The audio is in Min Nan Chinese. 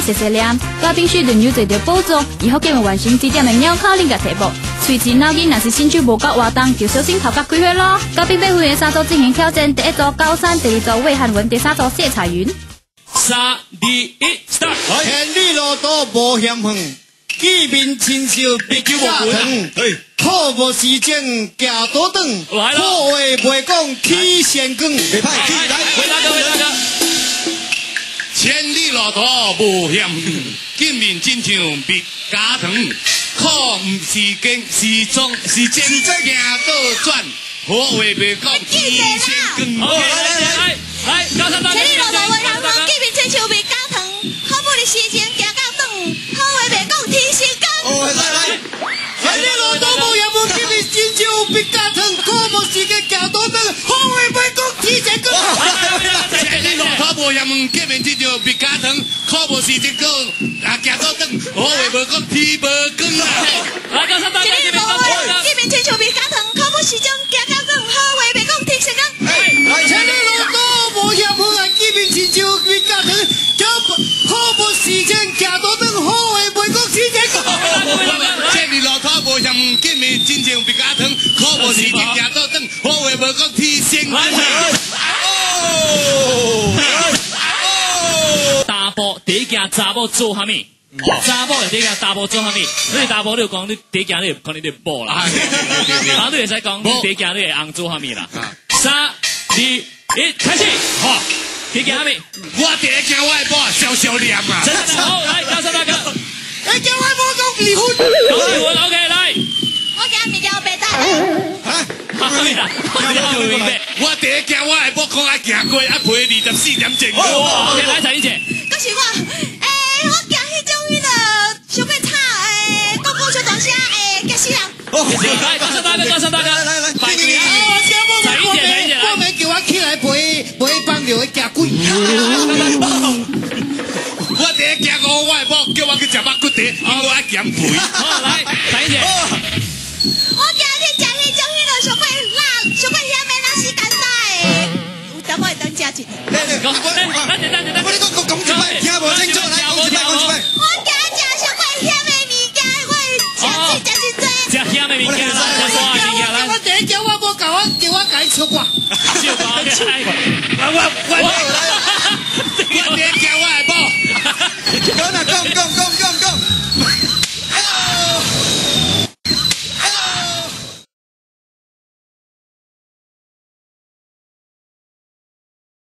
細細念。嘉賓序輪有坐著寶座，伊福建會完成指點的鳥口令佮題目。喙齒腦筋若是身手無夠活動，就小心頭殼開花咯。嘉賓欲分為三組進行挑戰，第一組高山，第二組魏漢文，第三組謝彩雲。三二一，start！千里路途無嫌遠，見面親像蜜膠糖。苦無時鐘行倒轉，好話袂講天仙光。袂歹，來，回大哥，回大哥。千里路途無嫌遠，見面親像蜜膠糖。苦毋時間，時鐘時間行倒轉，好話袂講天仙光。好，來來來，來，高山大哥。千里路途無嫌遠，見面親像蜜膠糖。苦無時鐘行到轉，好話袂講天仙光。來來。千里路途無嫌遠，見面親像蜜膠糖。苦無時間行倒轉，好話袂講天仙光。千里路途無嫌遠，見面親像蜜膠糖。苦無時間過啊行倒轉，好話無講天無光啊！來，高山大哥，千里路途見面親像蜜膠糖，苦無時鐘行到轉，好話袂講天仙光。千里路途無嫌遠啊，見面親像蜜膠糖。苦無時間行倒轉，好話袂講天仙光。千里路途無嫌遠，見面親像蜜膠糖。苦無時間行倒轉，好話無講天仙光。哦！查埔第一件查某做啥物？查某第一件查埔做啥物？你查埔你有講你第一件你講你的某啦，然後你會使講第一件你的翁做啥物啦？三二一，開始！好，第一件啥物？我第一件我的某小小念啊！真的好，來高山大哥，會驚我某講離婚？講離婚，OK，來。我驚物件白搭。啊？啥物啦？我第一驚我的某講愛行過，愛陪24點鐘。 OK，來彩英姐。可是我，我驚彼種彼个傷過吵，講講小大聲，激死人。來，高山大哥，高山大哥，來來來，彩英姐，彩英姐，我免叫我起來陪陪放尿的驚鬼。我第一驚我的某叫我去食肉骨茶，因為我愛減肥。好，來，彩英姐。我驚去食彼種彼个上過辣、上過鹹的，若時間大的，有淡薄會當食一下。講，等等等等，我你講講一擺，聽無清楚，來講一擺，講一擺。我驚食上過鹹的物件，我會食水食真濟。食鹹的物件啦，食辣的物件啦。我第一驚我某教我叫我共伊笑掛。笑掛，來，